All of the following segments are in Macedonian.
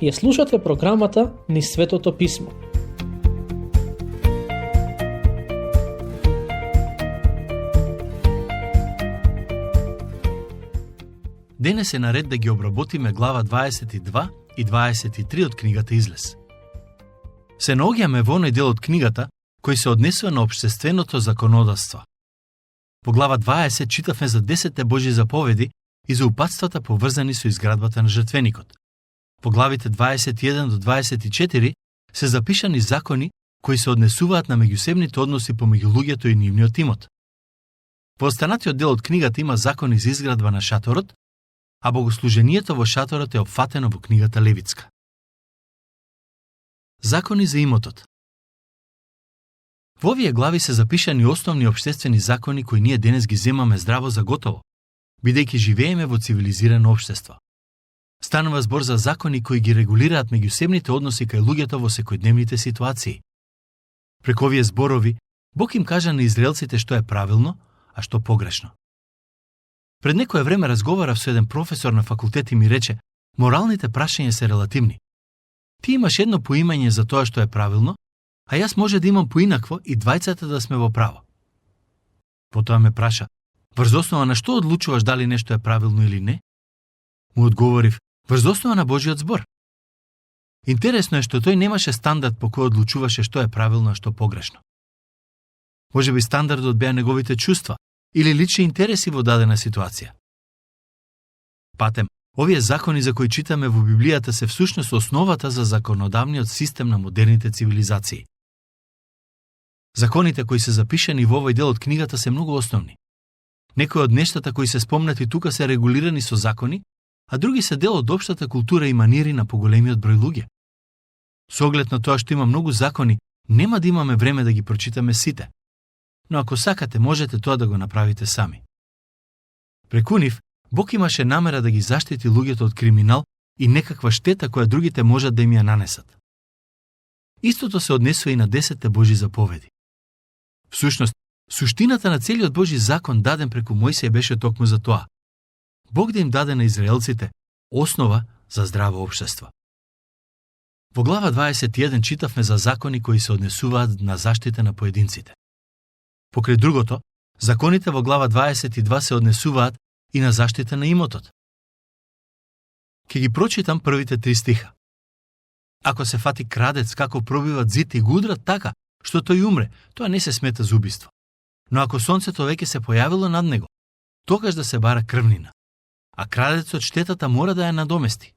Ја слушате програмата Низ Светото Писмо. Денес е наред да ги обработиме глава 22 и 23 од книгата Излез. Се наоѓаме во оној дел од книгата кој се однесува на општественото законодавство. По глава 20 читавме за 10 Божји заповеди и за упатствата поврзани со изградбата на жртвеникот. По главите 21 до 24 се запишани закони кои се однесуваат на меѓусебните односи помеѓу луѓето и нивниот тимот. Во останатиот дел од книгата има закони за изградба на шаторот, а богослужението во шаторот е опфатено во книгата Левитска. Закони за имотот. Во овие глави се запишани основни општествени закони кои ние денес ги земаме здраво за готово, бидејќи живееме во цивилизирано општество. Станува збор за закони кои ги регулираат меѓусебните односи кај луѓето во секојдневните ситуации. Преку овие зборови, Бог им кажа на израелците што е правилно, а што погрешно. Пред некое време разговарав со еден професор на факултет и ми рече: моралните прашања се релативни. Ти имаш едно поимање за тоа што е правилно, а јас може да имам поинакво и двајцата да сме во право. Потоа ме праша: врз основа на што одлучуваш дали нешто е правилно или не? Му одговорив: врз основа на Божиот збор. Интересно е што тој немаше стандард по кој одлучуваше што е правилно, а што погрешно. Може би стандардот беа неговите чувства или лични интереси во дадена ситуација. Патем, овие закони за кои читаме во Библијата се всушност основата за законодавниот систем на модерните цивилизации. Законите кои се запишани во овој дел од книгата се многу основни. Некои од нештата кои се спомнати тука се регулирани со закони, а други се дел од општата култура и манири на поголемиот број луѓе. Со оглед на тоа што има многу закони, нема да имаме време да ги прочитаме сите. Но ако сакате, можете тоа да го направите сами. Преку нив, Бог имаше намера да ги заштити луѓето од криминал и некаква штета која другите можат да им ја нанесат. Истото се однесува и на 10 Божји заповеди. Всушност, суштината на целиот Божји закон даден преку Мојсија беше токму за тоа. Бог да им даде на израелците основа за здраво општество. Во глава 21 читавме за закони кои се однесуваат на заштита на поединците. Покрај другото, законите во глава 22 се однесуваат и на заштита на имотот. Ке ги прочитам првите 3 стиха. Ако се фати крадец како пробиват зид и го удрат така, што тој умре, тоа не се смета за убиство. Но ако сонцето веќе се појавило над него, тогаш да се бара крвнина, а крадецот штетата мора да ја надомести.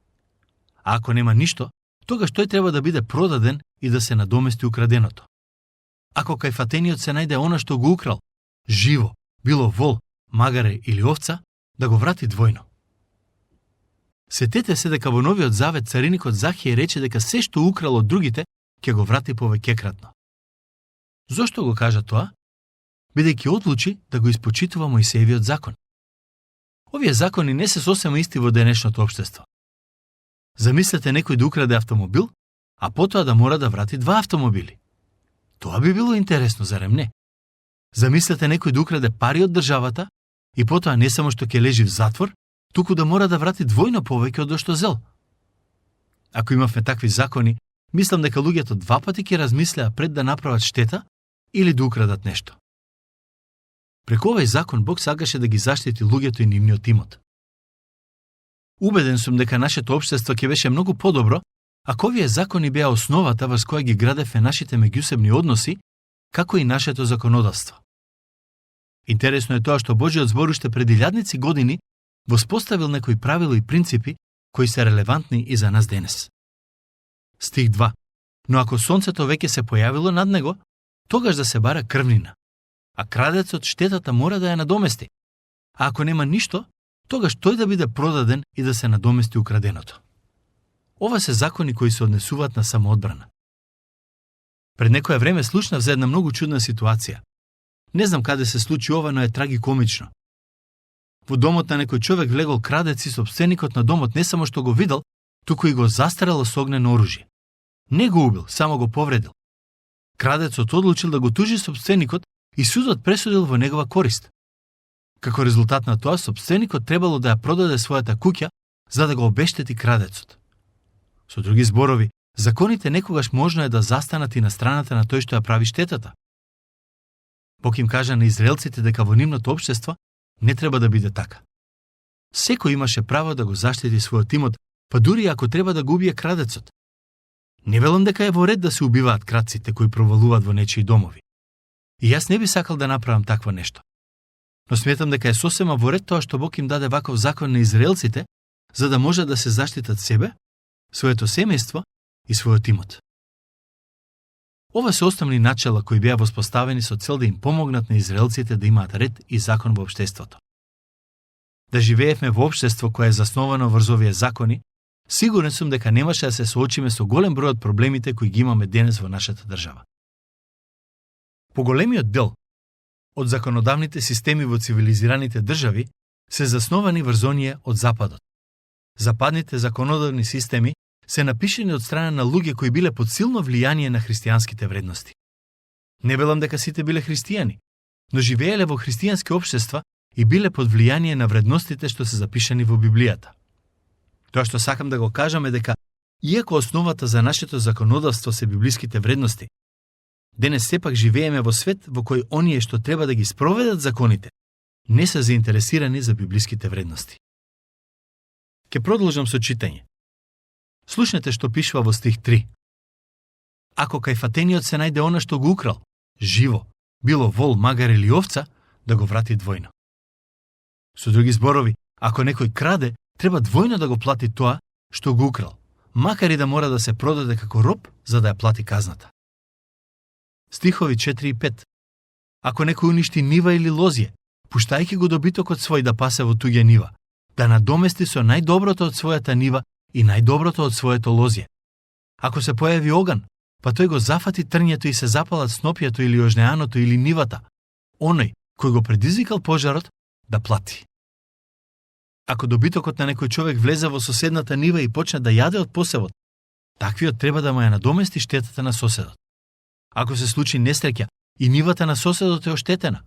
А ако нема ништо, тогаш тој треба да биде продаден и да се надомести украденото. Ако кај фатениот се најде она што го украл, живо, било вол, магаре или овца, да го врати двојно. Сетете се дека во Новиот Завет цариникот Захија рече дека се што украл од другите, ќе го врати повеќекратно. Зошто го кажа тоа? Бидејќи одлучи да го испочитува Мојсеевиот закон. Овие закони не се сосема исти во денешното општество. Замислете некој да украде автомобил, а потоа да мора да врати 2 автомобили. Тоа би било интересно, зарем не? Замислете некој да украде пари од државата и потоа не само што ќе лежи в затвор, туку да мора да врати двојно повеќе од што зел. Ако имавме такви закони, мислам дека луѓето 2 пати ќе размислеа пред да направат штета или да украдат нешто. Преку овој закон Бог сакаше да ги заштити луѓето и нивниот имот. Убеден сум дека нашето општество ќе беше многу подобро ако овие закони беа основата врз која ги градевме нашите меѓусебни односи, како и нашето законодавство. Интересно е тоа што Божиот збор уште пред илјадници години воспоставил некои правила и принципи кои се релевантни и за нас денес. Стих 2. Но ако сонцето веќе се појавило над него, тогаш да се бара крвнина, а крадецот штетата мора да ја надомести. А ако нема ништо, тогаш тој да биде продаден и да се надомести украденото. Ова се закони кои се однесуваат на самоодбрана. Пред некое време слушнав за една многу чудна ситуација. Не знам каде се случи ова, но е трагикомично. Во домот на некој човек влегол крадец и сопственикот на домот не само што го видел, туку и го застрелил со огнено оружје. Не го убил, само го повредил. Крадецот одлучил да го тужи сопственикот и судот пресудил во негова корист. Како резултат на тоа, сопственикот требало да ја продаде својата куќа за да го обештети крадецот. Со други зборови, законите некогаш можно е да застанат и на страната на тој што ја прави штетата. Бог им кажа на израелците дека во нивното општество не треба да биде така. Секој имаше право да го заштити својот имот, па дури ако треба да го убие крадецот. Не велам дека е во ред да се убиваат крадците кои провалуваат во нечии домови. И јас не би сакал да направам такво нешто. Но сметам дека е сосема во ред тоа што Бог им даде ваков закон на израелците, за да може да се заштитат себе, своето семејство и својот имот. Ова се основни начела кои беа воспоставени со цел да им помогнат на израелците да имаат ред и закон во општеството. Да живеевме во општество кое е засновано врз овие закони, сигурен сум дека немаше да се соочиме со голем број од проблемите кои ги имаме денес во нашата држава. Поголемиот дел од законодавните системи во цивилизираните држави се засновани врз оние од Западот. Западните законодавни системи се напишени од страна на луѓе кои биле под силно влијание на христијанските вредности. Не велам дека сите биле христијани, но живееле во христијански општества и биле под влијание на вредностите што се запишани во Библијата. Тоа што сакам да го кажам е дека, иако основата за нашето законодавство се библиските вредности, денес сепак живееме во свет во кој оние што треба да ги спроведат законите не се заинтересирани за библиските вредности. Ке продолжам со читање. Слушнете што пишува во стих 3. Ако кај фатениот се најде она што го украл, живо, било вол, магар или овца, да го врати двојно. Со други зборови, ако некој краде, треба двојно да го плати тоа што го украл, макар и да мора да се продаде како роб за да ја плати казната. Стихови 4 и 5. Ако некој уништи нива или лозје, пуштајќи го добитокот свој да пасе во туѓа нива, да надомести со најдоброто од својата нива и најдоброто од своето лозје. Ако се појави оган, па тој го зафати трњето и се запалат снопјето или ожнеаното или нивата, оној кој го предизвикал пожарот да плати. Ако добитокот на некој човек влезе во соседната нива и почне да јаде од посевот, таквиот треба да му ја надомести штетата на соседот. Ако се случи несреќа и нивата на соседот е оштетена,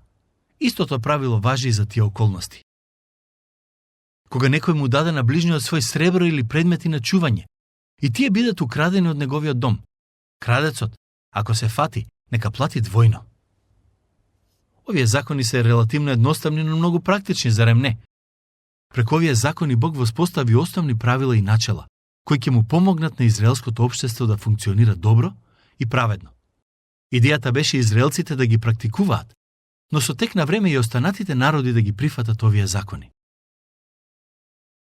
истото правило важи и за тие околности. Кога некој му даде на ближниот свој сребро или предмети на чување, и тие бидат украдени од неговиот дом, крадецот, ако се фати, нека плати двојно. Овие закони се релативно едноставни, но многу практични, зарем не? Преку овие закони Бог воспостави основни правила и начела, кои ќе му помогнат на израелското општество да функционира добро и праведно. Идејата беше израелците да ги практикуваат, но со тек на време и останатите народи да ги прифатат овие закони.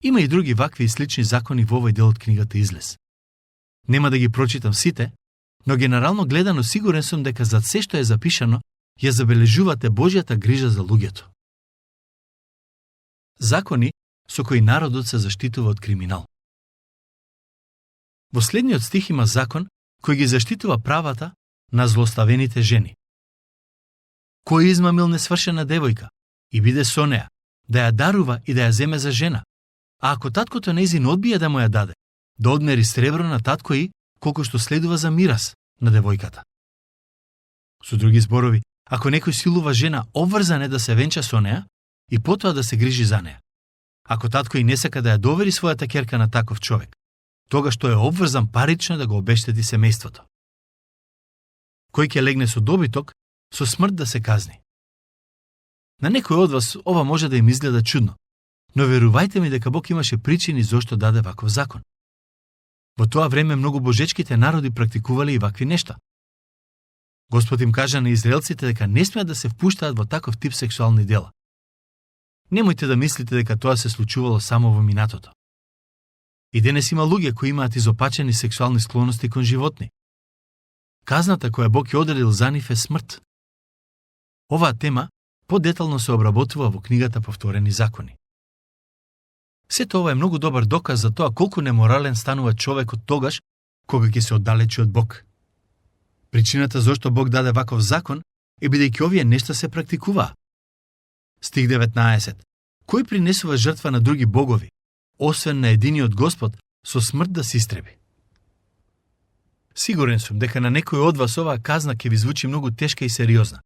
Има и други вакви и слични закони во овој дел од книгата Излез. Нема да ги прочитам сите, но генерално гледано сигурен сум дека зад се што е запишано, ја забележувате Божјата грижа за луѓето. Закони со кои народот се заштитува од криминал. Во следниот стих има закон кој ги заштитува правата на злоставените жени. Кој измамил несвршена девојка и биде со неа, да ја дарува и да ја земе за жена, а ако таткото нејзин одбие да му ја даде, да одмери сребро на татко и колку што следува за мирас на девојката. Со други зборови, ако некој силува жена обврзан е да се венча со неа и потоа да се грижи за неа. Ако татко и не сака да ја довери својата ќерка на таков човек, тогаш што е обврзан парично да го обештети семејството. Кој ќе легне со добиток, со смрт да се казни. На некој од вас ова може да им изгледа чудно, но верувајте ми дека Бог имаше причини зошто даде ваков закон. Во тоа време многу божечките народи практикувале и вакви нешта. Господ им кажа на израелците дека не смеат да се впуштаат во таков тип сексуални дела. Немојте да мислите дека тоа се случувало само во минатото. И денес има луѓе кои имаат изопачени сексуални склоности кон животни. Казната која Бог ја одредил за нив е смрт. Оваа тема подетално се обработува во книгата Повторени закони. Сето ова е многу добар доказ за тоа колку неморален станува човекот тогаш кога ќе се оддалечи од Бог. Причината зашто Бог даде ваков закон е бидејќи овие нешта се практикуваа. Стих 19. Кој принесува жртва на други богови, освен на единиот Господ, со смрт да се истреби? Сигурен сум дека на некој од вас оваа казна ќе ви звучи многу тешка и сериозна.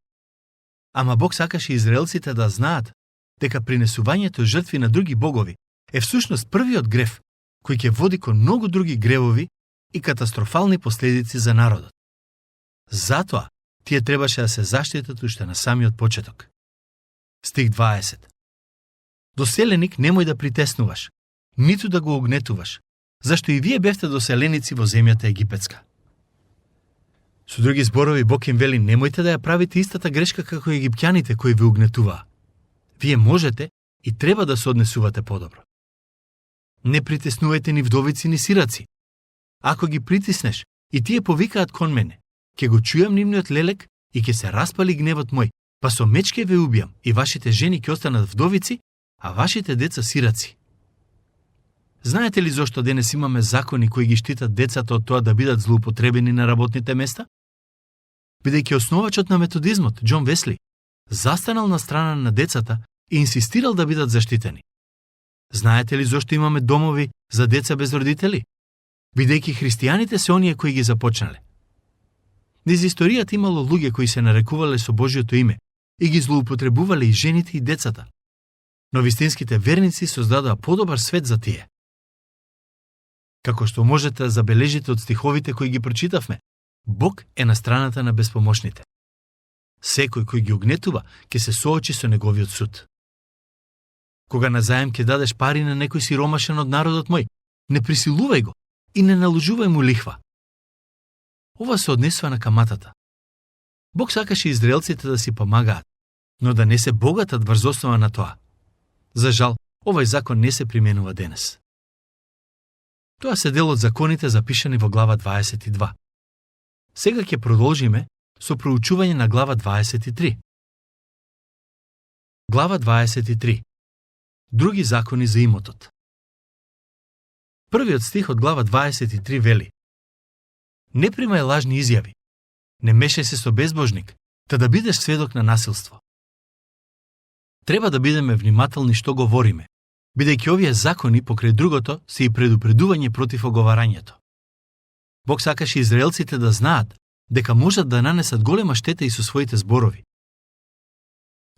Ама Бог сакаше израелците да знаат дека принесувањето жртви на други богови е всушност првиот грев, кој ќе води кон многу други гревови и катастрофални последици за народот. Затоа, тие требаше да се заштитат уште на самиот почеток. Стих 20. Доселеник немој да притеснуваш, ниту да го огнетуваш, зашто и вие бевте доселеници во земјата египетска. Со други зборови, Бог им вели, немојте да ја правите истата грешка како египтјаните кои ви угнетуваа. Вие можете и треба да се однесувате подобро. Не притеснувајте ни вдовици ни сираци. Ако ги притиснеш и тие повикаат кон мене, ќе го чујам нивниот лелек и ќе се распали гневот мој, па со меч ќе ве убијам и вашите жени ќе останат вдовици, а вашите деца сираци. Знаете ли зошто денес имаме закони кои ги штитат децата од тоа да бидат злоупотребени на работните места? Бидејќи основачот на методизмот, Џон Весли, застанал на страна на децата и инсистирал да бидат заштитени. Знаете ли зошто имаме домови за деца без родители? Бидејќи христијаните се оние кои ги започнале. Низ историјата имало луѓе кои се нарекувале со Божјото име и ги злоупотребувале и жените и децата. Но вистинските верници создадоа подобар свет за тие. Како што можете да забележите од стиховите кои ги прочитавме, Бог е на страната на безпомошните. Секој кој ги огнетува ќе се соочи со неговиот суд. Кога на заем ќе дадеш пари на некој сиромашен од народот мој, не присилувај го и не наложувај му лихва. Ова се однесува на каматата. Бог сакаше израелците да си помагаат, но да не се богатат врз основа на тоа. За жал, овој закон не се применува денес. Тоа се дел од законите запишани во глава 22. Сега ќе продолжиме со проучување на глава 23. Глава 23. Други закони за имотот. Првиот стих од глава 23 вели: Не примај лажни изјави, не мешај се со безбожник, та да бидеш сведок на насилство. Треба да бидеме внимателни што говориме, бидејќи овие закони покрај другото се и предупредување против оговарањето. Бог сакаше израелците да знаат дека можат да нанесат голема штета и со своите зборови.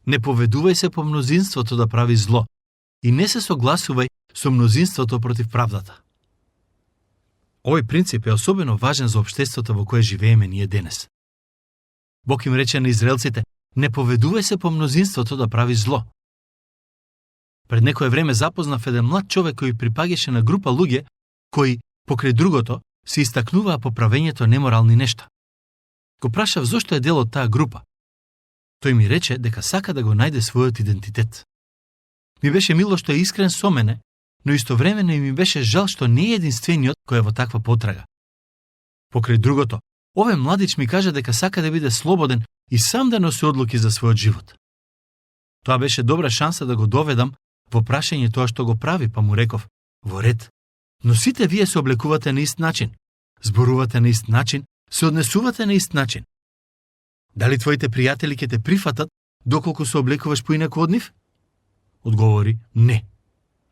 Не поведувај се по мнозинството да прави зло и не се согласувај со мнозинството против правдата. Овој принцип е особено важен за општеството во кое живееме ние денес. Бог им рече на израелците: не поведувај се по мнозинството да прави зло. Пред некое време запознав еден млад човек кој припаѓаше на група луѓе кои, покрај другото, се истакнуваа по правењето неморални нешта. Го прашав зошто е дел од таа група. Тој ми рече дека сака да го најде својот идентитет. Ми беше мило што е искрен со мене, но истовремено и ми беше жал што не е единствениот кој е во таква потрага. Покрај другото, овој младич ми кажа дека сака да биде слободен и сам да носи одлуки за својот живот. Тоа беше добра шанса да го доведам во прашање тоа што го прави, па му реков: во ред, но сите вие се облекувате на ист начин, зборувате на ист начин, се однесувате на ист начин. Дали твоите пријатели ќе те прифатат доколку се облекуваш поинаку од нив? Одговори: не.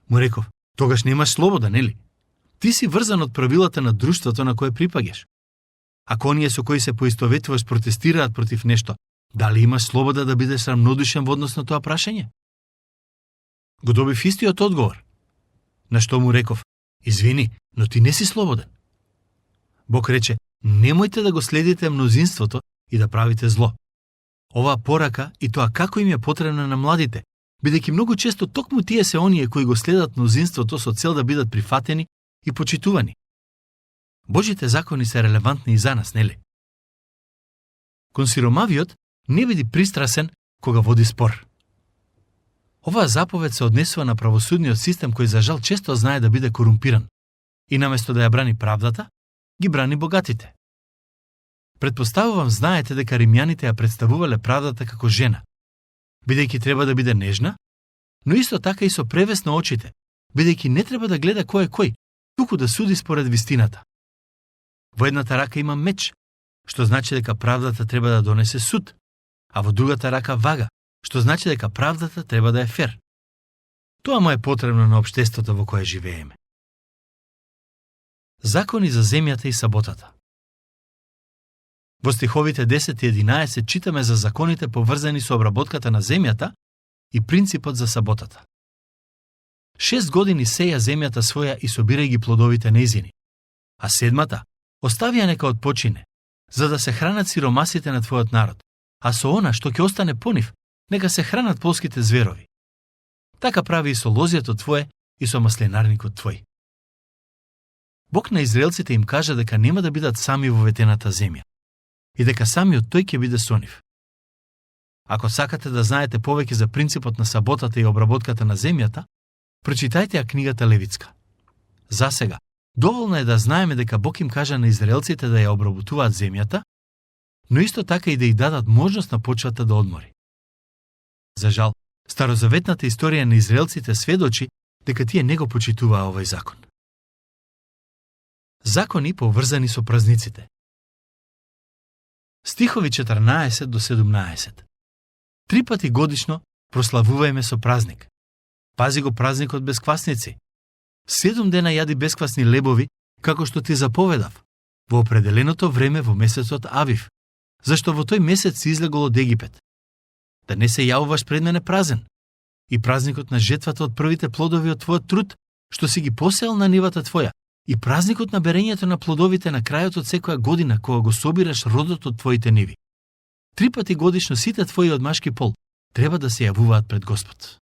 Му реков: тогаш немаш слобода, нели? Ти си врзан од правилата на друштвото на кое припаѓаш. Ако оние со кои се поистоветуваш протестираат против нешто, дали имаш слобода да бидеш рамнодушен во однос на тоа прашање? Го добив истиот одговор. На што му реков: извини, но ти не си слободен. Бог рече: немојте да го следите мнозинството и да правите зло. Оваа порака и тоа како им е потребна на младите, бидејќи многу често токму тие се оние кои го следат мнозинството со цел да бидат прифатени и почитувани. Божите закони се релевантни и за нас, нели? Кон сиромавиот не биди пристрасен кога води спор. Оваа заповед се однесува на правосудниот систем кој за жал често знае да биде корумпиран и наместо да ја брани правдата, ги брани богатите. Предпоставувам знаете дека римјаните ја представувале правдата како жена, бидејќи треба да биде нежна, но исто така и со превес на очите, бидејќи не треба да гледа кој е кој, туку да суди според вистината. Во едната рака има меч, што значи дека правдата треба да донесе суд, а во другата рака вага, што значи дека правдата треба да е фер. Тоа му е потребно на општеството во кое живееме. Закони за земјата и саботата. Во стиховите 10 и 11 читаме за законите поврзани со обработката на земјата и принципот за саботата. 6 години сеја земјата своја и собирај ги плодовите нејзини, а седмата Остави ја нека отпочине, за да се хранат сиромасите на твојот народ, а со она што ќе остане по нив, нека се хранат полските зверови. Така прави и со лозјето твое и со маслинарникот твој. Бог на израелците им кажа дека нема да бидат сами во ветената земја и дека самиот тој ќе биде со нив. Ако сакате да знаете повеќе за принципот на саботата и обработката на земјата, прочитајте ја книгата Левитска. За сега, доволно е да знаеме дека Бог им кажа на израелците да ја обработуваат земјата, но исто така и да ја дадат можност на почвата да одмори. За жал, старозаветната историја на израелците сведочи дека тие не го почитуваа овој закон. Закони поврзани со празниците. Стихови 14 до 17. 3 пати годишно прославувајме со празник. Пази го празникот без квасници. 7 дена јади бесквасни лебови, како што ти заповедав, во определеното време во месецот Авив, зашто во тој месец си излегол од Египет. Да не се јавуваш пред мене празен. И празникот на жетвата од првите плодови од твојот труд, што си ги посеал на нивата твоја, и празникот на берењето на плодовите на крајот од секоја година, кога го собираш родот од твоите ниви. 3 пати годишно сите твои од машки пол треба да се јавуваат пред Господ.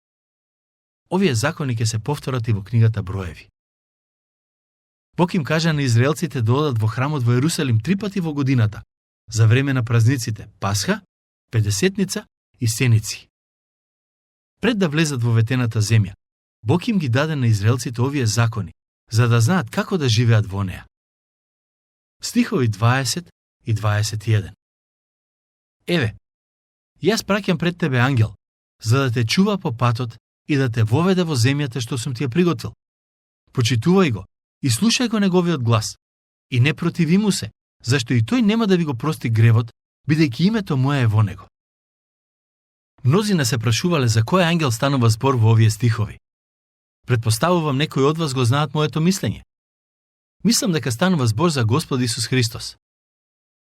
Овие закони ќе се повторат и во книгата Броеви. Бог им кажа на израелците да одат во храмот во Ерусалим 3 пати во годината, за време на празниците Пасха, Педесетница и Сеници. Пред да влезат во ветената земја, Бог им ги даде на израелците овие закони, за да знаат како да живеат во неа. Стихови 20 и 21. Еве, јас праќам пред тебе ангел, за да те чува по патот и да те воведе во земјата што сум ти ја приготвил. Почитувај го и слушај го неговиот глас и не противи му се, зашто и тој нема да ви го прости гревот, бидејќи името мое е во него. Мнозина се прашувале за кој ангел станува збор во овие стихови. Предпоставувам некои од вас го знаат моето мислење. Мислам дека станува збор за Господ Исус Христос.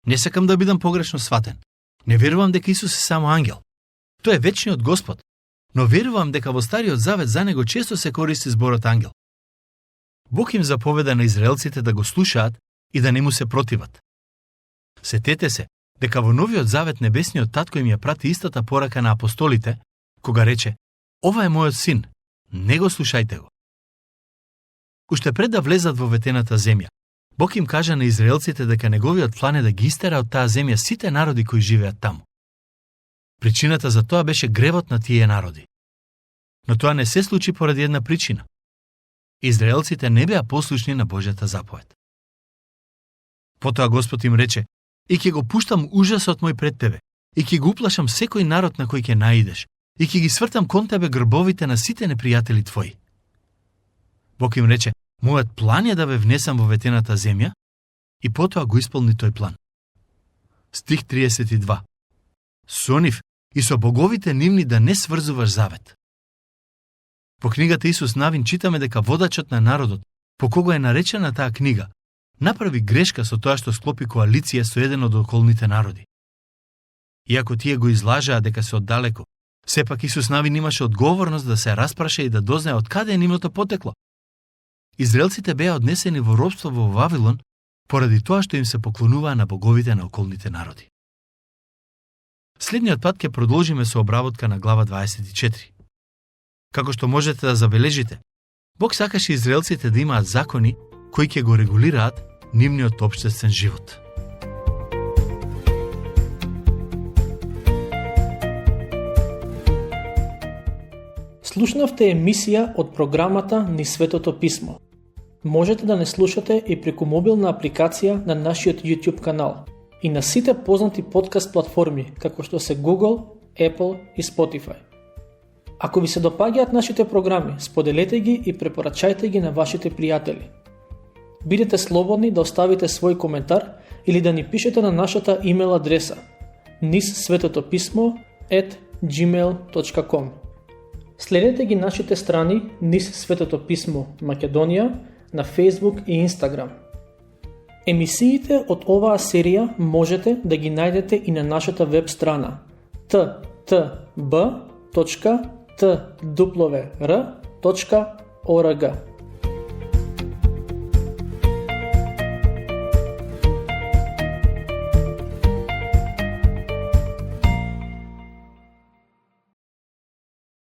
Не сакам да бидам погрешно сватен. Не верувам дека Исус е само ангел. Тој е вечниот Господ, но верувам дека во Стариот Завет за него често се користи зборот ангел. Бог им заповеда на израелците да го слушаат и да не му се противат. Сетете се дека во Новиот Завет небесниот татко им ја прати истата порака на апостолите, кога рече: "Ова е мојот син, не го слушајте го." Уште пред да влезат во ветената земја, Бог им кажа на израелците дека неговиот план е да ги истера од таа земја сите народи кои живеат таму. Причината за тоа беше гревот на тие народи. Но тоа не се случи поради една причина. Израелците не беа послушни на Божјата заповед. Потоа Господ им рече: "И ќе го пуштам ужасот мој пред тебе, и ќе го уплашам секој народ на кој ќе наидеш, и ќе ги свртам кон тебе грбовите на сите непријатели твои." Бог им рече: "Мојот план е да ве внесам во ветената земја", и потоа го исполни тој план. Стих 32. Со нив и со боговите нивни да не сврзуваш завет. По книгата Исус Навин читаме дека водачот на народот, по кого е наречена таа книга, направи грешка со тоа што склопи коалиција со еден од околните народи. Иако тие го излажаа дека се оддалеку, сепак Исус Навин имаше одговорност да се распраша и да дознае од каде е нивното потекло. Израелците беа однесени во робство во Вавилон поради тоа што им се поклонуваа на боговите на околните народи. Следниот пат ќе продолжиме со обработка на глава 24. Како што можете да забележите, Бог сакаше израелците да имаат закони кои ќе го регулираат нивниот општествен живот. Слушнавте емисија од програмата Низ Светото Писмо. Можете да не слушате и преку мобилна апликација на нашиот YouTube канал и на сите познати подкаст платформи, како што се Google, Apple и Spotify. Ако ви се допаѓаат нашите програми, споделете ги и препорачајте ги на вашите пријатели. Бидете слободни да оставите свој коментар или да ни пишете на нашата имейл адреса nizsvetotopismo@gmail.com. Следете ги нашите страни Низ Светото Писмо Македонија на Facebook и Instagram. Емисиите од оваа серија можете да ги најдете и на нашата веб страна ttb.twr.org.